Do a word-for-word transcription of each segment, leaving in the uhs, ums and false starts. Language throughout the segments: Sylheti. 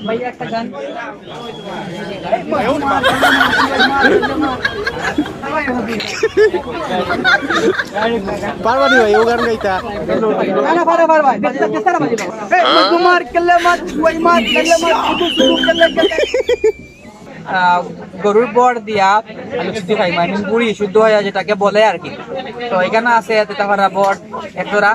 ভাই, একটা গান। পারবা নি ভাই, ও গান গাইতা? না, না, পারে, পারে ভাই। চেষ্টা, চেষ্টা করো ভাই। এই, তোমার কেলেমাত, ওই মাত, কেলেমাত, শুধু, শুধু কেলে, কেলে। আহ, গরুর বর দিয়া আলু সিদ্ধ খাই, মানে বুড়ি শুদ্ধ হয়ে যেটাকে বলে আর কি। তো এখানে আছে তেতাপাড়া বর একজোড়া।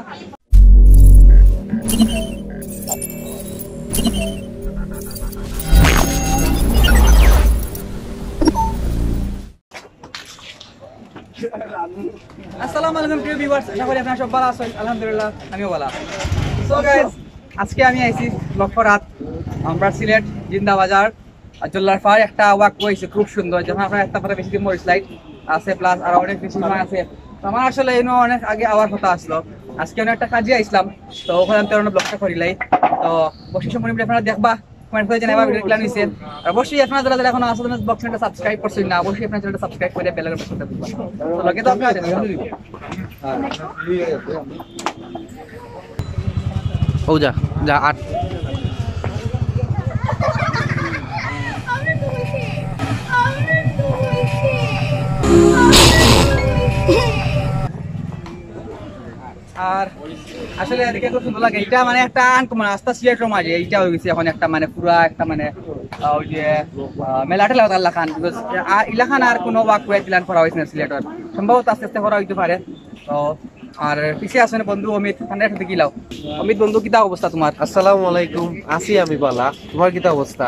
আসসালামু আলাইকুম প্রিয় ভিউয়ার্স, আশা করি আপনারা সব ভালো আছেন। আলহামদুলিল্লাহ, আমিও ভালো আছি। সো গাইস, আজকে আমি আইছি লক্ষ্যরাত, আমরা সিলেট জিন্দাবাজার। আর জল্লার পাড় একটা ওয়াক হয়েছে খুব সুন্দর, যখন আপনারা একটা পারে বেশি দিন মরিস লাইট আছে, প্লাস আর অনেক বেশি সময় আছে। তো আমার আসলে এনে অনেক আগে আওয়ার কথা আসলো, আজকে অনেক একটা কাজে আইসলাম, তো ওখানে আমি তেমন ব্লগটা করিলাই। তো বসে সময় আপনারা দেখবা, কমেন্ট করে জানাবা ভিডিও ক্লান হইছে। আর অবশ্যই আপনারা যারা যারা এখনো আসলে বক্স চ্যানেলটা সাবস্ক্রাইব করছেন না, অবশ্যই আপনারা চ্যানেলটা সাবস্ক্রাইব করে বেল আইকনটা করতে ভুলবেন না। তো লগে তো আপনারা দেখবেন। ও যা, যা, আট। আর আসলে এদিকে খুব সুন্দর লাগে। এটা মানে একটা আনকমন রাস্তা সিলেটের মাঝে, এইটা হয়ে গেছে এখন একটা মানে পুরা একটা মানে, আহ, ওই যে, আহ, মেলা টেলা ওটার লাখান, because, আহ, ইলাখান আর কোনো ওয়াকওয়ে প্ল্যান করা হয়েছে না সিলেটের, সম্ভবত আস্তে আস্তে করা হইতে পারে। তো আর পিছে আছেন বন্ধু অমিত, ঠান্ডা একটু দেখিলাও। অমিত বন্ধু, কিতা অবস্থা তোমার? আসসালামু আলাইকুম, আছি আমি বালা, তোমার কিতা অবস্থা?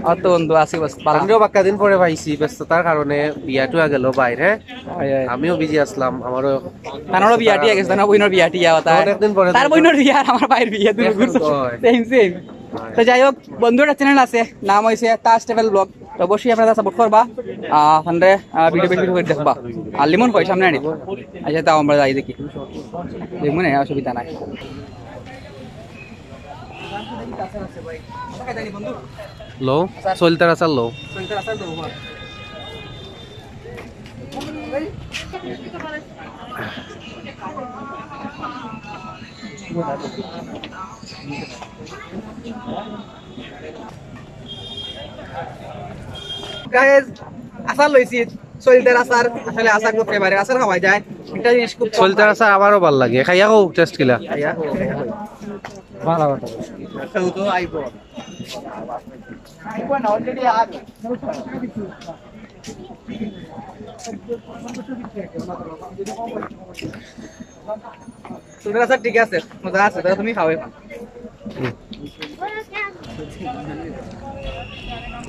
আর তো বন্ধু আছি, বস বালা। আমরাও বাক্কা দিন পরে পাইছি, ব্যস্ততার কারণে বিয়াটুয়া গেল বাইরে। হয়, হয়। আমিও বিজি আসলাম, আমারও তানোরও বিয়া টিয়া গেছে, তানোর বইনর বিয়া টিয়া হতা। অনেকদিন পরে তার দেখা। বইনর বিয়া আর আমার ভাইর বিয়া, দুই এখন ঘুরছে। হয়। Same, same. হয়। তো যাই হোক, বন্ধু একটা চ্যানেল আছে, নাম হইছে তাজ ট্রাভেল ব্লগ। তো অবশ্যই আপনারা সাপোর্ট করবা। আহ, তানরে, আহ, ভিডিও বেশি বেশি করে দেখবা। আর লিমন কই সামনে আনি। আচ্ছা, তাও আমরা যাই দেখি। লিমনে অসুবিধা নাই। লো, সলতার আসার লো। গাইস, আচার লইছি, সলতার আচার, আসলে আচার করতে পারে, আচার খাওয়া যায়। এটা জিনিস খুব কম সলতার খায়। আচার আমারও ভালা লাগে, খাইয়া কও টেস্ট কিলা। খাইয়া কও, খাইয়া কও। ভালা কথা। কেউ তো আইবো। আইবো না, already আর। সলতার আচার ঠিক আছে, মজা আছে, তাহলে তুমি খাও এখন।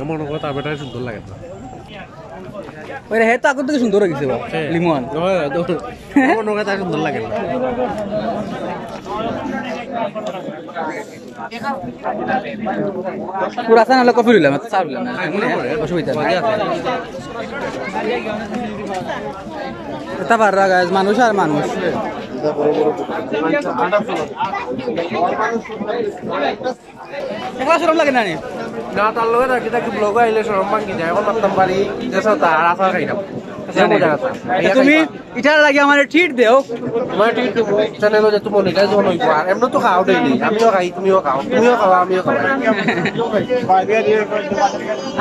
মনে করো তার বেটারে সুন্দর লাগে না। ওই রে, হে তো আগর থেকে সুন্দর হয়ে গেছে বা, হ্যাঁ। লিমন। ওই, ওই, ওই। মনে করো তার সুন্দর লাগে না। পুরা চা নাহলে কফি লইলাম, চা লইলাম না। অসুবিধা নাই। এটা পাররা গাইস, মানুষ আর মানুষ। একলা শরম লাগে না নি? না, তার লগে থাকি থাকি ব্লগ আইলে শরম ভাঙি যায়। এখন মাততাম পারি, যে সাথে আর আচার খাইলাম। সে মজা কথা। তুমি ইটার লাগি আমারে ট্রিট দেও। তোমার ট্রিট দেবো, চ্যানেলও যে তুমি মনিটাইজ হইব। আর এমনি তো খাও ডেইলি, আমিও খাই, তুমিও খাও, তুমিও খাও, আমিও খাই।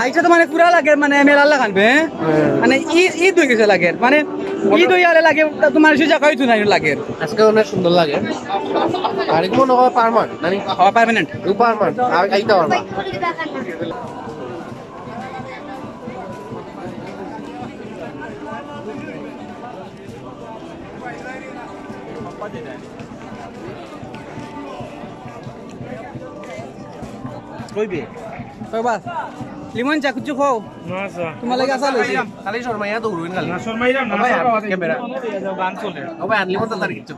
আইসা তো মানে পুরা লাগে, মানে মেলা লাগান বে, হ্যাঁ? হ্যাঁ। মানে ই-, ঈদ হয়ে গেছে লাগে, মানে ঈদ হয়ে আরে লাগে, তা তোমার সুজা খাই তো নাই লাগে। আজকে অনেক সুন্দর লাগে। আর কি মনে হয় পারমান, মানে ও পারমানেন্ট। ও পারমান, আর খাইতে পারবা। কইবে? কই বাস? লিমন চা কিছু খাও? না, স্যার। তোমার লাগি আচার লইছি। খালি শর্মাইয়া দৌড়ুইন খালি। না, শর্মাইলাম না, ও ভাই, স্যার, আর বাবা ক্যামেরা। গান চলে। ও ভাই, আনলি মতো তার কিচ্ছু।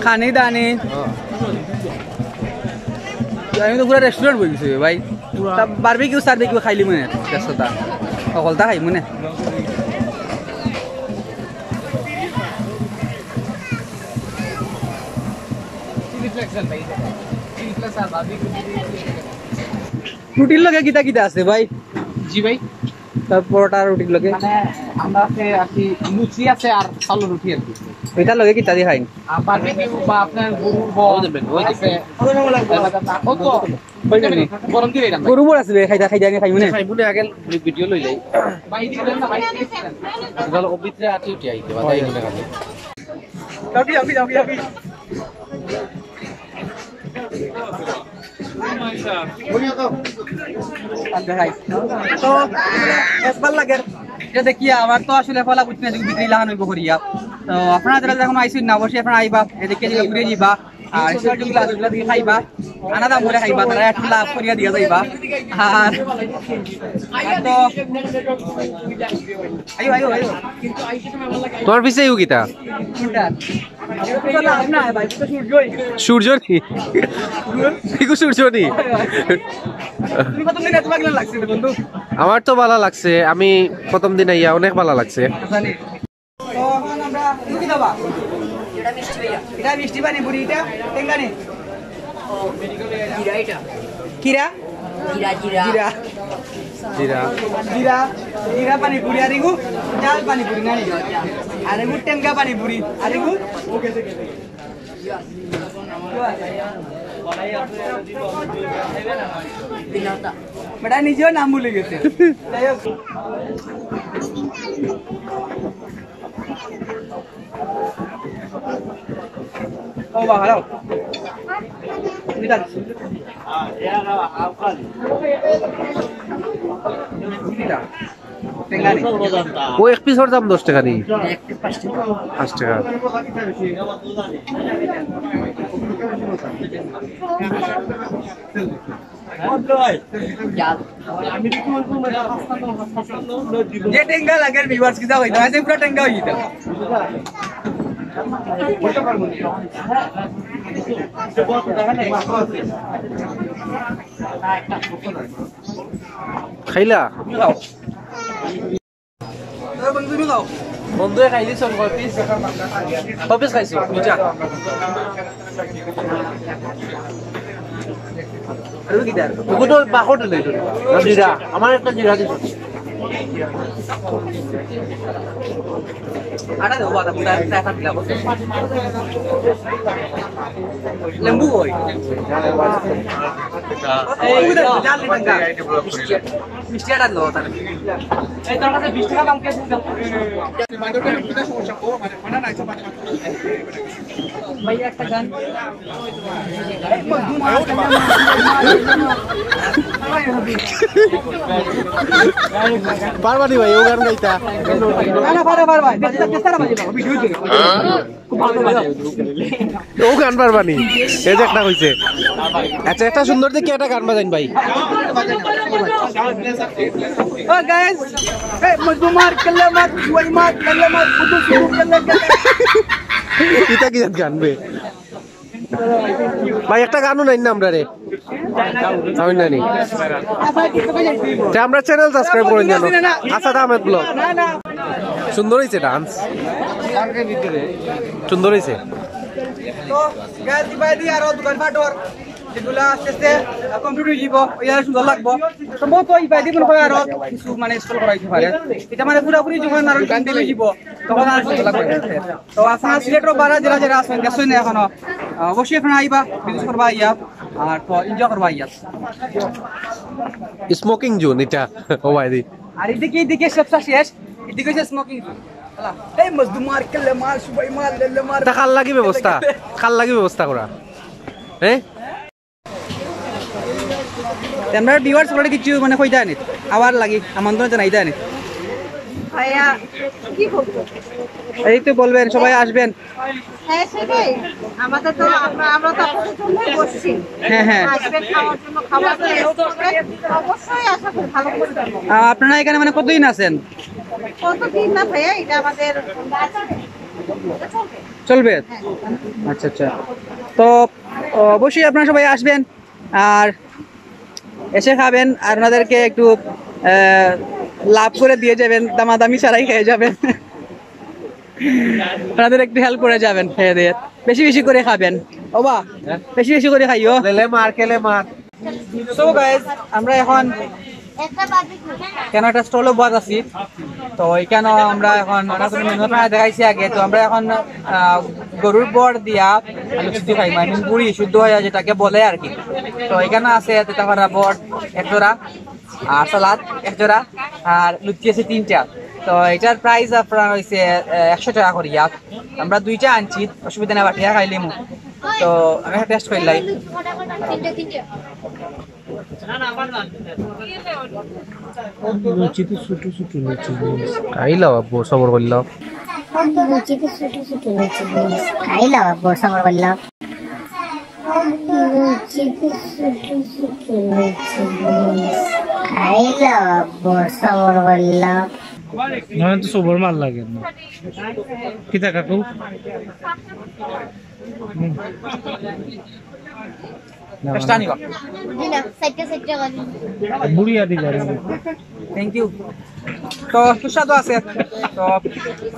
খানি দানি। হ্যাঁ। আমি তো পুরা রেস্টুরেন্ট বই গেছি ভাই। পুরা। তা বারবিকিউ সারবিকিউ খাইলি মনে, ব্যস্ততা। অকলতা খাই মনে। রুটির লগে কিতা কিতা আছে ভাই? জি ভাই। তার পরোটা রুটির লগে? মানে, আমরা আছে আর কি, লুচি আছে আর চাউলের রুটি আর কি। ওইটার লগে কিতা দি খাইন? বারবিকিউ বা আপনার গরুর বর আছে। গরম দিয়ে এলাম। গরু বর আছে বে, খাইতা, খাইতা, আমি খাইমু নে। খাইমু নে, আগে ভিডিও লই যাই। ভাই, দিলেন না, ভাই। তাহলে ও ভিতরে আটি উঠে আইতে, বাতাই মনে খালি। যাও কি, যাও কি, যাও কি, যাও কি? তো, একবার লাগে। এটা দেখি, আমার তো আসলে ফলা বুঝতে না, ভিতরে লাহান হইব করিয়া। তো, আপনারা যারা যখন আইসুন না, অবশ্যই আপনারা আইবা, এদিকে দিকে ঘুরে দিবা। আর স্পেশাল গ্লাস গুলা দিয়ে খাইবা, আনা দাম করে খাইবা, তারা একটু লাভ করিয়া দিয়া যাইবা। আর, আর তো, আইও, আইও, আইও। তোমার পিছে ইউ কিতা? কোনটা? এটা তো লাভ না, ভাই, এটা তো সূর্যই। সূর্য নি? ইগু সূর্য নি? তুমি কত মিনিট তোমার লাগছে রে বন্ধু? আমার তো ভালা লাগছে, আমি প্রথম দিন আইয়া অনেক ভালা লাগছে। জানি। তো এখন আমরা, ইউ কি দেবা? এটা মিষ্টি ভাইয়া। এটা মিষ্টি পানিপুরি, এটা টেঙ্গা নি? জিরা এটা। কিরা? জিরা, জিরা। জিরা। জিরা। জিরা, জিরা পানিপুরি, আর এগু ঝাল পানিপুরি, না নি? আর এগু টেঙ্গা পানিপুরি, আর এগু? বেটা নিজেও নাম ভুলে গেছে। যাই হোক। ও বাবা, হ্যালো। এটা দিচ্ছি। এটা। টেঙ্গারি। ও এক পিসর দাম দশ টাকা নি? এক পিস পাঁচ টাকা। পাঁচ টাকা। যে টেঙ্গা লাগে ভিউয়ার্স কিতা হইতো, আজ পুরা টেঙ্গা হইতো। খাইলা? বন্ধুয়ে খাইলি সব কয় পিস? কয় পিস খাইছো? দুইটা। আর কি দার? ওগুলো বাকট লই তো। জিরা, আমার একটা জিরা দিছো। আটা দেবো, বাদাম, চা, চা খাবি না। লেম্বু কই? এই, ওই দেখো, জাল নিতাম গা। মিষ্টি আটা লো, তাহলে। এই, তোর কাছে বিশ টাকা দাম কে দিবে? ভাই, একটা গান। পারবা নি ভাই, ও গান গাইতা? না, না, পারে, পারে ভাই। চেষ্টা, চেষ্টা, চেষ্টা, ভাই, ভিডিও দিও। খুব ভালো বাজে। ও গান পারবা নি? এই যে একটা হইছে। আচ্ছা, একটা সুন্দর দেখি একটা গান বাজাইন ভাই। ও গাইস, এই মজদুমার কাল্লামাত, ওয়াইমাত, কাল্লামাত, কুদু সুদু কাল্লা কাল্লা। ইটা কি জাত গান বে? ভাই, একটা গানও নাই না আমরা রে। আমি জানি। তে আমরা চ্যানেল সাবস্ক্রাইব করে জানো। আসাদ আহমেদ ব্লগ। সুন্দর হইছে ডান্স। সুন্দর হইছে। তো গাইস, ইবাদি আরো দোকান পাটর যেগুলা আস্তে আস্তে কমপ্লিট হয়ে যাব, ওই আর সুন্দর লাগবো। সম্ভবত ইবাদি মনে হয় আরো কিছু মানে স্টল করা হইতে পারে। এটা মানে পুরোপুরি যখন আরো দোকান দিয়ে যাব, তখন আর সুন্দর লাগবে। তো আপনারা সিলেটর বারা যারা যারা আছেন, গেছেন না এখনো, আহ, অবশ্যই আপনারা আইবা, ভিজিট করবা আইয়া, আর তো এনজয় করবা আইয়া। স্মোকিং জোন এটা, ও ভাই দি। আর এদিকে, এদিকে সবটা শেষ, এদিকে হচ্ছে স্মোকিং জোন। এই মজদুমার, কাল্লামার, সুবাইমার, লাল্লামার। তা কার লাগি ব্যবস্থা, কার লাগি ব্যবস্থা করা, হ্যাঁ? আমরা ভিউয়ার্স করে কিছু মানে কইতা আনি, আবার লাগি আমন্ত্রণ জানাইতা আনি। ভাইয়া, কি বলবো? এই তো বলবেন, সবাই আসবেন। হ্যাঁ, সেটাই। আমাদের তো আমরা, আমরা তো আপনাদের জন্যই বসছি। হ্যাঁ, হ্যাঁ। আসবেন খাওয়ার জন্য, খাবার নিয়ে আসবেন। অবশ্যই আশা করি ভালো করে দেবো। আহ, আপনারা এখানে মানে কতদিন আছেন? কতদিন না ভাইয়া, এটা আমাদের চলবে। চলবে? আচ্ছা, আচ্ছা। তো অবশ্যই আপনারা সবাই আসবেন, আর এসে খাবেন, আর ওনাদেরকে একটু, আহ, লাভ করে দিয়ে যাবেন, দামাদামি ছাড়াই খেয়ে যাবেন। ওনাদের একটু হেল্প করে যাবেন, খেয়ে দিয়ে বেশি বেশি করে খাবেন। ওবা, বেশি বেশি করে খাইও। লেলে মার, কেলে মার। So গাইস, আমরা এখন কেন একটা স্টলও বওয়া আছি। তো এখানে আমরা এখন অনেক মেনু আপনারা দেখাইছি আগে। তো আমরা এখন আহ, গরুর বর দিয়া লুচি খাইমু, মানে বুড়ি শুদ্ধ হয় যেটাকে বলে আর কি। তো এখানে আছে তেতাফারা বর এক জোড়া, আর সালাদ এক জোড়া, আর লুচি আছে তিনটা। তো এটার প্রাইস আপনার হইছে একশো টাকা করিয়া। আমরা দুইটা আনছি, অসুবিধা নাই, বাটিয়া খাইলিমু। তো আমি একটা টেস্ট করলাই। লুচিতে ছোট ছোট লুচি। খাইলাও আব্বু, সবর করলাও। লুচিতে ছোট ছোট লুচি। খাইলাও আব্বু, সবর করলাও। লুচিতে ছোট ছোট লুচি। খাইলাও আব্বু, সবর করলাও। না, তো সবর মার লাগে না। কিতা কাকু? হুম। টেস্টটা নিবা। জি না, সাইডটা সাইডটা করি। বুড়ি আদি জানি। Thank you. তো সুস্বাদু আছে। তো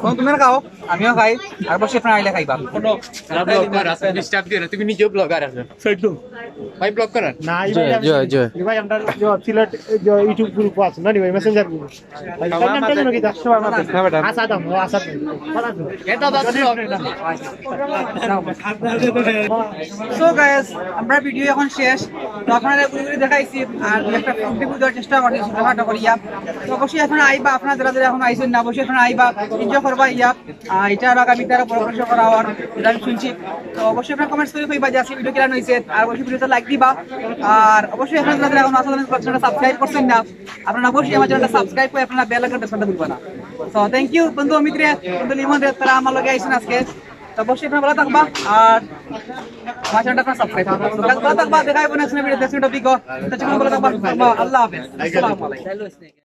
কোন তুমি খাও, আমিও খাই, আর বসে আপনারা আইলে খাইবা। কোনো খারাপ ব্লগ কর, আসলে ডিস্টার্ব দিও না, তুমি নিজেও ব্লগার আছো। ভাই ব্লগ করার? না, জি, জি, জি। ভাই আমরা যে সিলেট যে YouTube গ্রুপ আছে না, ভাই মেসেঞ্জার গ্রুপ। ভাই, তার নামটা যেন কি? দাস, সবার মাথায়। না, বেটা। আসাদ আহমদ, আসাদ। এটা দাস। সো গাইস, আমরা ভিডিও এখন শেষ। তো আপনারা ঘুরে ঘুরে দেখাইছি, আর দুই একটা ফুড রিভিউ দেওয়ার চেষ্টা করছি ছোটখাটো করিয়া। তো অবশ্যই আপনারা আইবা, আপনারা যারা যারা এখন আইছেন না, অবশ্যই আপনারা আইবা, এনজয় করবা ইয়া। আর এটা আরো আগামীতে আরো বড় করে করা হওয়ার, এটা আমি শুনছি। তো অবশ্যই আপনারা কমেন্টস করে কইবা যে আজকে ভিডিও কেমন হয়েছে, আর অবশ্যই ভিডিওতে লাইক দিবা। আর অবশ্যই আপনারা যারা এখন আসলে চ্যানেলটা সাবস্ক্রাইব করছেন না, আপনারা অবশ্যই আমার চ্যানেলটা সাবস্ক্রাইব করে আপনারা বেল আইকনটা টিপতে ভুলবেন না। তো থ্যাংক ইউ বন্ধু অমিত রে, বন্ধু লিমন রে, তারা আমার লগে আইছেন আজকে। তো অবশ্যই আপনারা ভালো থাকবা, আর আমার চ্যানেলটা আপনারা সাবস্ক্রাইব করবেন। তো ভালো থাকবা, দেখা হবে নেক্সট ভিডিও, নেক্সট ভিডিও। তো ভালো থাকবা, আল্লাহ হাফেজ, আসসালামু আলাইকুম।